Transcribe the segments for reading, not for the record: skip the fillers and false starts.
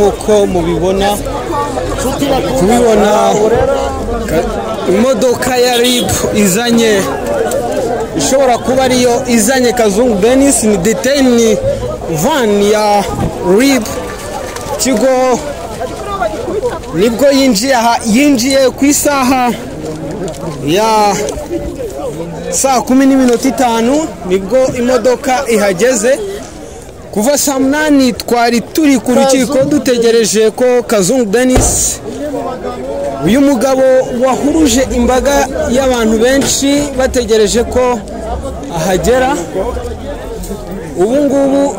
Nk'uko mubibona, kubibona imodoka ya RIB izanye, ishobora kuba ariyo izanye Kazungu Denis. Ni detain van ya RIB kigo, nibwo yinjiye aha, yinjiye ku isaha ya 10:05, nibwo imodoka ihageze. Kuva saa 8 twari turi ku rukiko dutegereje ko Kazungu Denis, uyu mugabo wahuruje imbaga y'abantu benshi bategereje ko ahagera. Ubu ngubu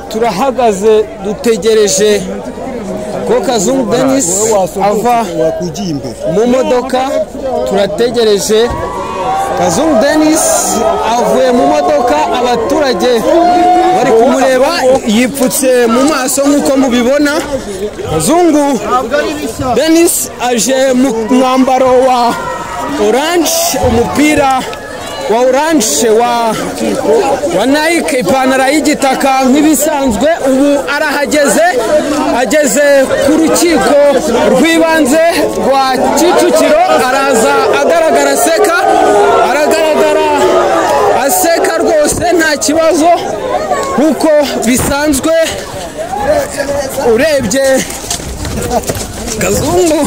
turahagaze dutegereje ko Kazungu Denis ava mu modoka. Turategereje Kazungu Denis avuye mu modoka, abaturage bari kumureba, yipfutse mu maso nk'uko mubibona. Kazungu Denis aje mu mwambaro wa orange, umupira wa orange wa Nike, ipantaro y'igitaka nk'ibisanzwe. Ubu arahageze, ageze ku rukiko rw'ibanze rwa Kicukiro, araza agaragara aseka, aragaragara aseka rwose nta kibazo nk'uko bisanzwe. Urebye Kazungu,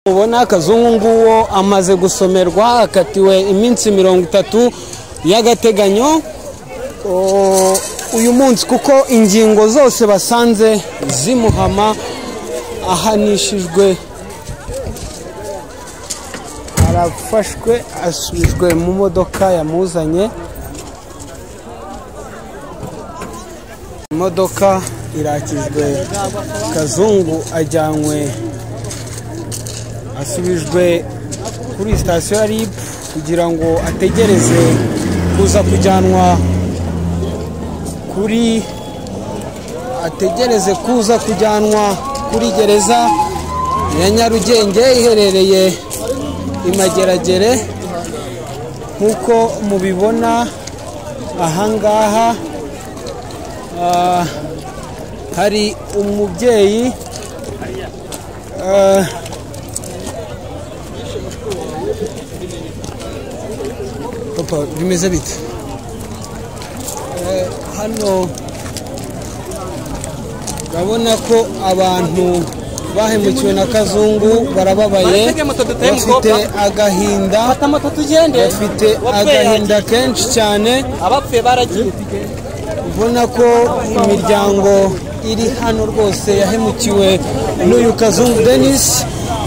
ubona Kazungu nguwo amaze gusomerwa, akatiwe iminsi 30 y'agateganyo uyu munsi, kuko ingingo zose basanze zimuhama, ahanishijwe, arafashwe, asubijwe mu modoka yamuzanye. Imodoka irakijwe, Kazungu ajyanywe, asubijwe kuri sitasiyo ya RIB kugira ngo ategereze kuza kujyanwa kuri, ategereze kuza kujyanwa kuri gereza ya Nyarugenge iherereye i Mageragere. Nk'uko mubibona ahangaha, hari umubyeyi, papa bimeze bite hano? Urabona ko abantu bahemukiwe na Kazungu barababaye, bafite agahinda, bafite agahinda kenshi cyane. Ubona ko imiryango iri hano rwose yahemukiwe n'uyu Kazungu Denis,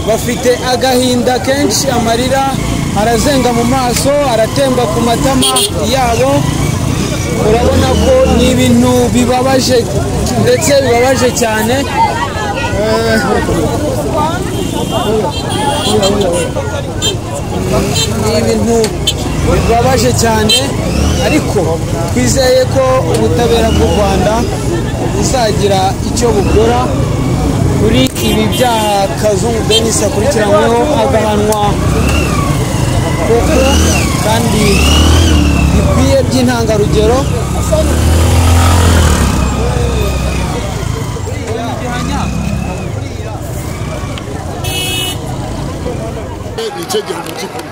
bafite agahinda kenshi, amarira arazenga mu maso, aratemba ku matama yabo. Urabona ko ni ibintu bibabaje, ndetse bibabaje cyane. Ni ibintu bibabaje cyane, ariko twizeye ko ubutabera bw'u Rwanda buzagira icyo bukora kuri ibi byaha Kazungu Denis akurikiranyweho, agahanwa koko kandi bikwiye by'intangarugero. Ni icyegeranyo cy'ukuri,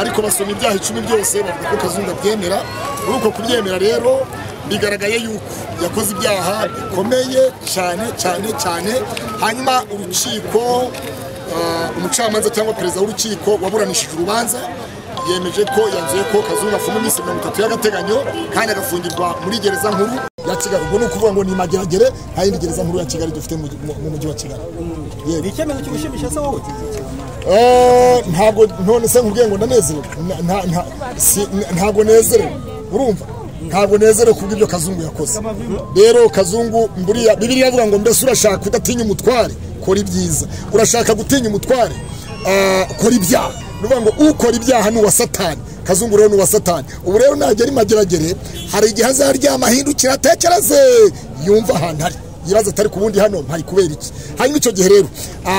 ariko basoma ibyaha 10 byose bavuga ko Kazungu abyemera. Muri uko kubyemera rero bigaragaye yuko yakoze ibyaha bikomeye cyane cyane cyane. Hanyuma urukiko, umucamanza cyangwa perezida w'urukiko waburanishije urubanza yemeje ko yanzuye ko Kazungu afunga iminsi 30 y'agateganyo kandi agafungirwa muri gereza nkuru ya Kigali. Ubwo ni ukuvuga ngo ni Mageragere, nta yindi gereza nkuru ya Kigali dufite mu mujyi wa Kigali. Ni icyemezo kigushimisha se wowe? Ntabwo none se nkubwiye ngo ndanezerewe, ntabwo nezerewe, urumva ntabwo nezerewe kubw'ibyo Kazungu yakoze. Rero Kazungu mburiya Bibiliya ivuga ngo mbese urashaka kudatinya umutware, kora ibyiza. Urashaka gutinya umutware, kora ibyaha. Nuvuga ngo ukora ibyaha ni uwa Satani. Kazungu rero ni uwa Satani. Ubu rero nagera Mageragere hari igihe azaryama ahindukira atekereze yumva ahantu ari, yibaza atari ku bundi hano mpari kubera iki. Hanyuma icyo gihe rero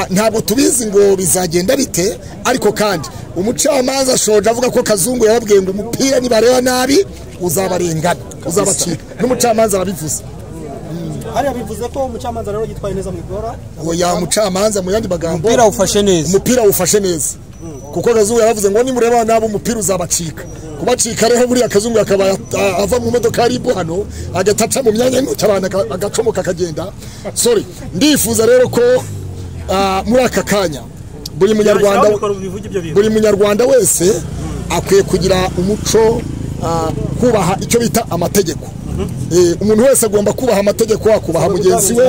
ntabwo tubizi ngo bizagenda bite, ariko kandi Umucamanza ashoje avuga ko Kazungu yababwiye ngo umupira nibareba nabi uzabarengana, uzabacika. N'umucamanza arabivuze. Hariya bivuze ko umucamanza rero yitwaye neza mu igora. Oya, umucamanza mu yandi magambo umupira ufashe neza. Umupira ufashe neza. Kuko Kazungu yaravuze ngo nimureba nabi umupira uzabacika. Kubacika rero buriya Kazungu akaba ava mu modoka ari hano agataca mu myanya y'intoki abantu agacomoka akagenda. Sorry, ndifuza rero ko muri aka kanya buri munyarwanda wese akwiye kugira umuco, kubaha icyo bita amategeko. Umuntu wese agomba kubaha amategeko, akubaha mugenzi we.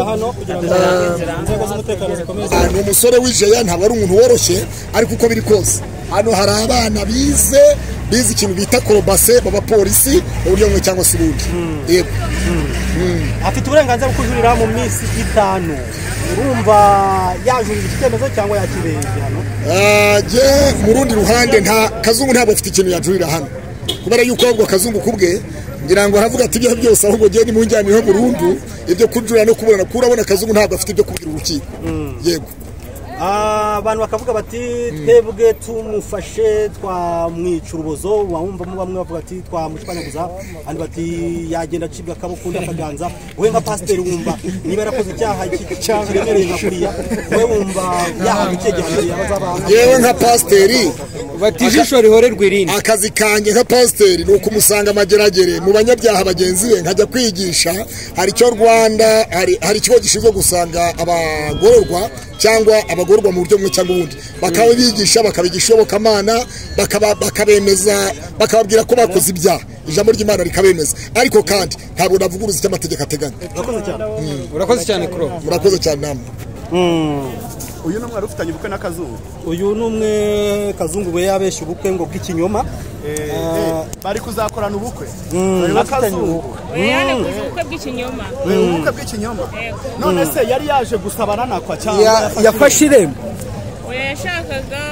Ni umusore w'ijeya, ntabwo ari umuntu woroshye, ariko uko biri kose hano hari abana bize ikintu bita korobase b'abapolisi mu buryo bumwe cyangwa se ubundi. Yego. Afite uburenganzira bwo kujurira mu minsi 5. Urumva yajurira iki cyemezo cyangwa yakibeye hano? Je mu rundi ruhande nta Kazungu ntabwo afite ikintu yajurira hano. Kubera yuko ahubwo Kazungu kubwe ngira ngo aravuga ati ibyo byose ahubwo giye ni munjyaniho burundu, ibyo kujurira no kuburana kurabona Kazungu ntabwo afite ibyo kubwira urukiko. Yego. Abantu bakavuga bati twebwe tumufashe twamwica urubozo, wumvamo bamwe bavuga ati twamushwanyaguza, abandi bati yagenda acibwa akaboko undi akaganza. Wowe nka pasiteri wumva niba yarakoze icyaha kiremereye nka kuriya, wowe wumva yahabwa ikihe gihano? Yewe nka pasiteri bati ijisho rihorerwa irindi. Akazi kanjye nka pasiteri ni ukumusanga amageragere mu banyabyaha bagenzi be, nkajya kwigisha. Hari icyo Rwanda, hari ikigo gishinzwe gusanga abagororwa cyangwa abagororwa mu buryo bumwe cyangwa ubundi, bakabigisha, bakabigisha iyobokamana, bakabemeza, bakababwira ko bakoze ibyaha, ijambo ry'Imana rikabemeza. Ariko kandi ntabwo navuguruza icyo amategeko ateganya. Urakoze cyane Kuro. Murakoze cyane namwe. Uyu numwe arufitanye ubukwe na Kazungu. Uyu numwe Kazungu we yabesha ubukwe ngo bw'ikinyoma. Bari kuzakorana ubukwe. Bari Kazungu. Yanakoze ubukwe bw'ikinyoma. Ubukwe bw'ikinyoma. None se yari yaje gusabana nakwa cyangwa yafashe irembo? Oya, yashakaga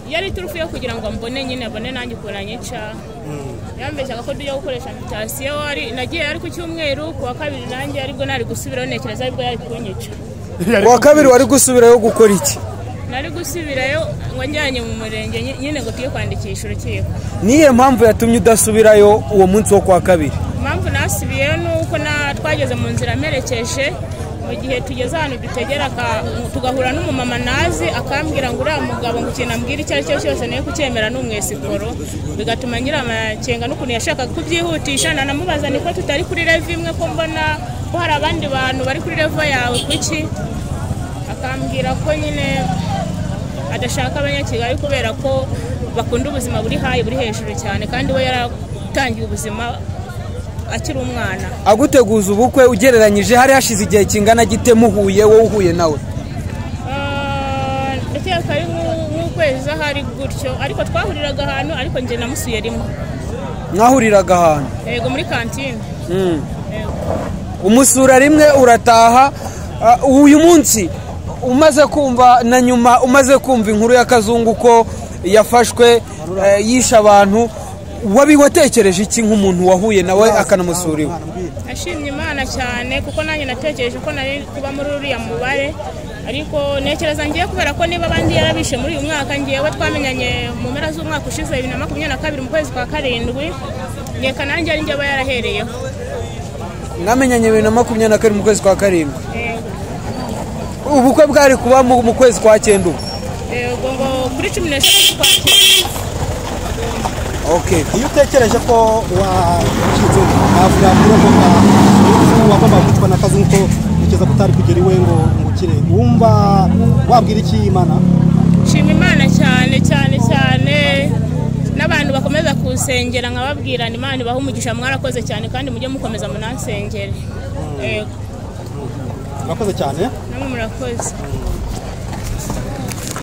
yari turufu yo kugira ngo mbone nyine abone nanjye ukuntu anyica. Yambeshyaga ko tujya gukoresha invitation, ari nagiye ari ku cyumweru, ku wa kabiri nanjye aribwo nari gusubirayo, ntekereza aribwo yari kunyica. Ku wa kabiri wari gusubirayo gukora iki? Nari gusubirayo ngo njyanye mu murenge nyine ngo tujye kwandikisha urukiko. Niye mpamvu yatumye udasubirayo uwo munsi wo kwa kabiri? Impamvu nasubiyeyo ni uko twageze mu nzira merekeje, mu gihe tugeze ahantu dutegera tugahura n'umumama nazi akambwira ngo uriya mugabo ngo ikintu ambwira icyo ari cyo cyose nayo kucyemera ni umwesikoro, bigatuma ngira amakenga n'ukuntu yashakaga kubyihutisha. Nanamubaza niko tutari kuri level imwe, ko mbona ko hari abandi bantu bari kuri level yawe kuki? Akambwira ko nyine adashaka abanyakigali kubera ko bakunda ubuzima buri hayi buri hejuru cyane, kandi we yaratangiye ubuzima akiri umwana. Aguteguza ubukwe ugereranyije hari hashize igihe kingana gite muhuye, wowe uhuye nawe? Ndakeka ari nk'ukwezi ahari gutyo, ariko twahuriraga ahantu, ariko njye namusuye rimwe. Mwahuriraga ahantu? Yego, muri kantine. Umusura rimwe urataha. Uyu munsi umaze kumva na nyuma umaze kumva inkuru ya Kazungu ko yafashwe yishe abantu, wabi watekereje iki nk'umuntu wahuye nawe akanamusura iwe? Nashimye Imana cyane kuko nanjye natekereje ko nari kuba muri uriya mubare, ariko ntekereza ngiye kubera ko niba abandi yarabishe muri uyu mwaka, ngiyewe twamenyanye mu mpera z'umwaka ushize 2022 mu kwezi kwa 7, nkeka nanjye ari njye aba yarahereyeho. Mwamenyanye 2022 mu kwezi kwa 7? Ubukwe bwari kuba mu kwezi kwa 9 ubu? Yego, ngo kuri 13 kwa 9. Okay. Iyo utekereje ko wacitse avuga kurokoka wagomba kwicwa na Kazungu ko ntekereza ko utari kugera iwe ngo ngukire, wumva wabwira iki Imana? Nshima Imana cyane cyane cyane, n'abantu bakomeza kusengera nkababwira Imana ibahe umugisha, mwarakoze cyane kandi mujye mukomeza munansengere. Yego. Murakoze cyane. Namwe murakoze.